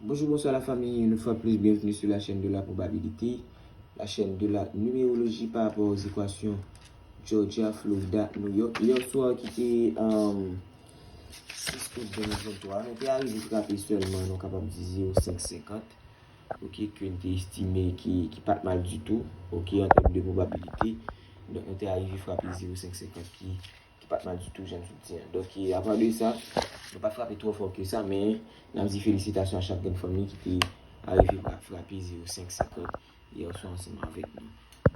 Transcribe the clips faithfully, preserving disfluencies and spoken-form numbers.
Bonjou, bonswa la fanmi, yon lòt fwa plis, byenveni sou la chèn de la pwobabilite, la chèn de la nimewoloji pa rapò a ekwasyon Georgia, Florida, New York. Yè swa ki te, um, sis out de mil venntwa, nou te arive frape sèlman, nou kapab di zewo senk senkant, oke, ke n te estime ki, ki pa t mal ditou, oke, an tèm de pwobabilite. Donk, nou te arive frape zewo senk senkant ki ki pa t mal ditou, jan m sot di an. Donk, e, apa de sa, nou pa t frape twò fò ke sa, men n ap di felisitasyon a chak grenn fanmi ki te arive pa frape zewo senk senkant yè swa ansanm avèk nou.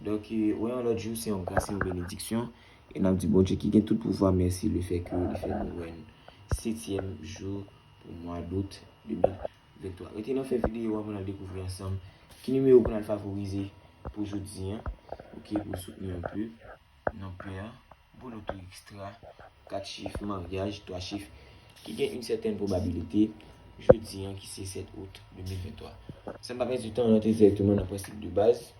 Donk, e, wè yon lòt jou, se yon gras, se yon benediksyon. E n ap di Bondye ki gen tout pouvwa mèsi lefètke li fè nou wè n setyèm jou pou mwa dout de mil venntwa. Rete nan fen videyo a pou n al dekouvri ansanm ki nimewo pou n al favorize pou jodi an. Oke, pou soutni yon pè. Nonpè, bouloto ekstra, kat chif, maryaj, twa chif, ki gen yon sètèn pwobabilite, jodi an ki se sèt out de mil venntwa. San pa pèdi tan, n antre dirèkteman nan prensip de baz.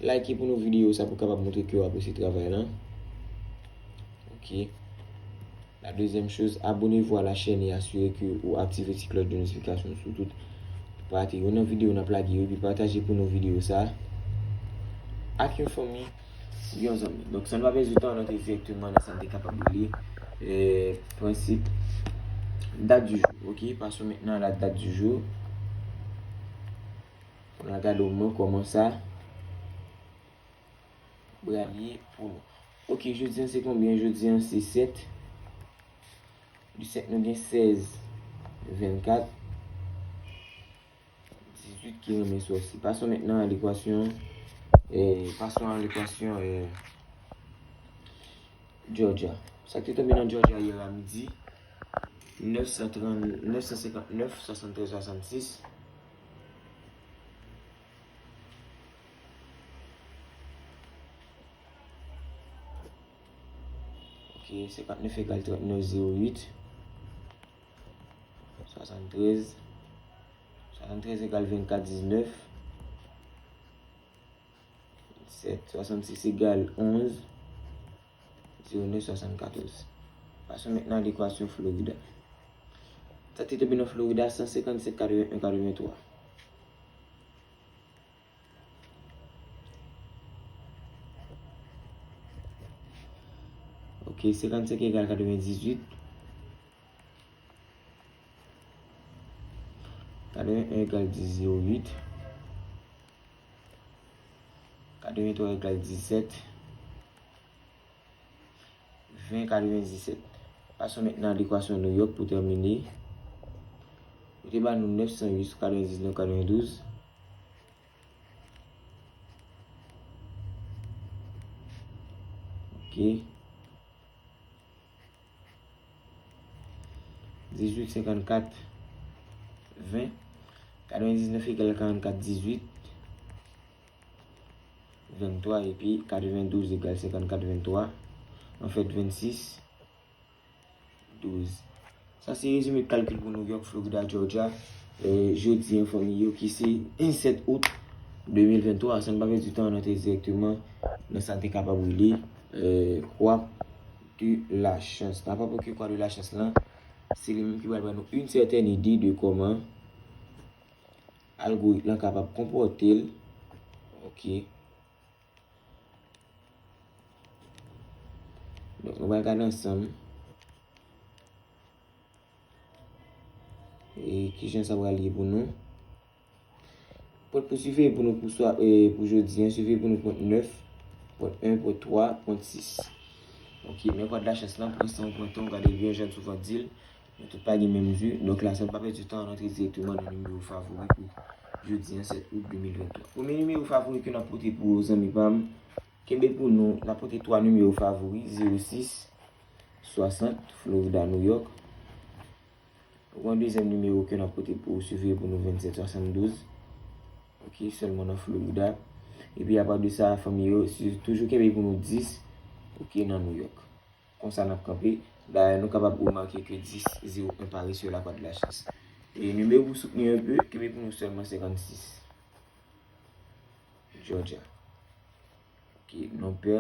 Like pou nou videyo sa pou kapab montre ke w apresye travay lan. Oke. La deuxième chose, abonnez-vous à la chaîne et assurez que ou aktive ti klòch de notification sou tout pou pa rate youn nan videyo n ap lage yo, epi pataje pou nou videyo sa ak yon fanmi, yon zanmi. Donk, san n pa pèdi tan, n antre dirèkteman nan sa n te kapab rele, eh, prensip dat di jou. Oke, passons maintenant à la date du jour. Pou n al gade omwen kòman sa pral ye pou nou. Oke, jodi an se konbyen? Jodi an se sèt. Di sèt nou gen sèz, vennkat, dizuit ki renmen sòsi. Passons maintenant à l'équation, eh, passons à l'équation, eh, Georgia. Sa ki te tonbe nan Georgia yè a midi, nèf san trant, nèf san senkant nèf, swasanntrèz, swasannsis. Oke, senkant nèf egal trant nèf zewo uit. Swasanntrèz. Swasanntrèz egal vennkat diznèf. Sèt. Swasannsis egal onz. Zewo nèf swasannkatòz. Passons maintenant à l'équation Florida. Sa te tonbe nan Florida, san senkannsèt katreven en katreven twa. Oke, senkannsenk egal katrevendizuit. Katreven en egal dis zewo uit. Katreventwa egal disèt. Ven katrevendiset. Passons maintenant à l'équation New York pou tèmine. Yo te ba nou nèf san uit sou katrevendiznèf katrevendouz. Oke. Dizuit senkannkat ven. Katrevendiznèf egal karannkat dizuit. Venntwa, epi katrevendouz egal senkannkat venntwa. Anfèt, vennsis, douz. Sa se rezime kalkil pou New York, Florida, Georgia, eh, jodi an fanmi yo, ki se sèt out de mil venntwa. San n pa pèdi tan, n antre dirèkteman nan sa n te kapab rele, eh, kwak de la chans. N ap rapele ke kwak de la chans lan, se li menm ki pral ban nou yon sètèn ide de kòman algoritm lan kapab konpòte l. Oke. Donk, nou pral gade ansanm. E kijan sa pral ye pou nou? Pwent pou siveye pou nou pou swa, e, pou jodi an, siveye pou nou pwent nèf, pwent en, pwent twa, pwent sis. Oke, men kwak de la chans lan, pran san w pran tan w, gade l byen jan n souvan di l. Nou tout pa gen menm vi. Donk la, san n pa pèdi tan, n antre dirèkteman nan nimewo favori pou jodi an, sèt out de mil venntwa. Premye nimewo favori ke n ap pote pou ou, zanmi pa m, kenbe pou nou, n ap pote twa nimewo favori, zewo sis, swasant, Florida, New York. Ou gen yon dezyèm nimewo ke n ap pote pou ou, siveye pou nou vennsèt swasanndouz. Oke, sèlman nan Florida. Epi apa de sa, fanmi yo, si toujou kenbe pou nou dis, oke, nan New York. Konsa n ap kanpe. Dayè, nou kapab remake ke dis, zewo en parèt sou la kwak de la chans. E nimewo pou soutni enpe, kenbe pou nou sèlman senkannsis. Georgia. Oke, non pè,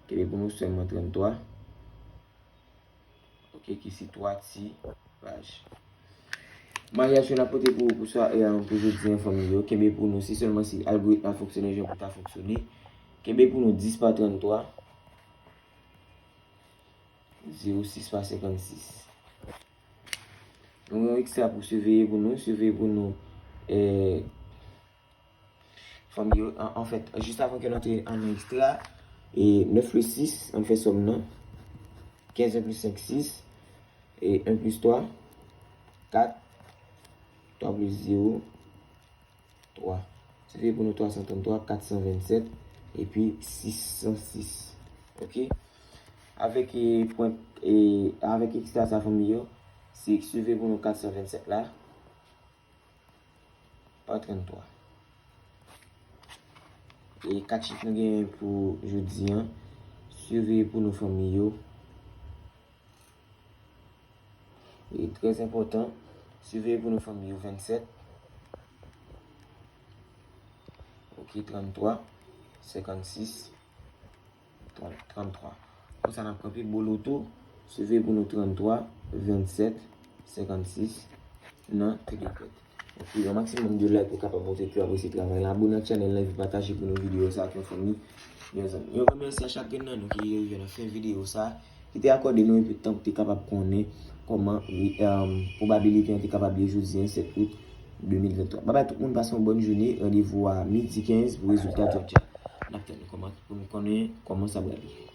kenbe pou nou sèlman tranntwa. Oke, ki se twa ti paj. Maryaj ke n ap pote pou, pou, swa, e, pou jodi an, fanmi yo. Kenbe pou nou, se sèlman si algoritm la fonksyone jan pou ta fonksyone. Kenbe pou nou dis pa tranntwa, zewo sis pa senkannsis. Nou gen yon ekstra pou siveye pou nou, siveye pou nou, e, fanmi yo, an, anfèt, jis avan ke n antre an ekstra, e, nèf plis sis, ann fè sòm nan, kenz, en plis senk, sis, e, en plis twa, kat, twa plis zewo, twa. Siveye pou nou twa san tranntwa, kat san vennsèt, epi sis san sis. Oke? Avèk, e, pwent, e, avèk ekstra sa, fanmi yo, se siveye pou nou kat san vennsèt la, pa tranntwa. E kat chif nou genyen pou jodi an, siveye pou nou, fanmi yo. E trè enpòtan, siveye pou nou, fanmi yo, vennsèt, oke, tranntwa, senkannsis, trant, tranntwa. Konsa n ap kanpe boloto, siveye pou nou tranntwa, vennsèt, senkannsis nan T D Pèt. Oke, yon maksimòm de like pou kapab montre ke w apresye travay la. Abone ak chanèl la epi pataje pou nou videyo sa ak yon fanmi, yon zanmi. Yon gran mèsi a chak grenn nan nou ki rive nan fen videyo sa, ki te akòde nou enpe tan pou te kapab konnen kòman, em, pwobabilite an te kapab ye jodi an, sèt out de mil venntwa. Babay tout moun, pase yon bòn jounen. Randevou a midi kenz pou rezilta djòdja. N ap tann nou kòman, pou nou konnen kòman sa pral ye.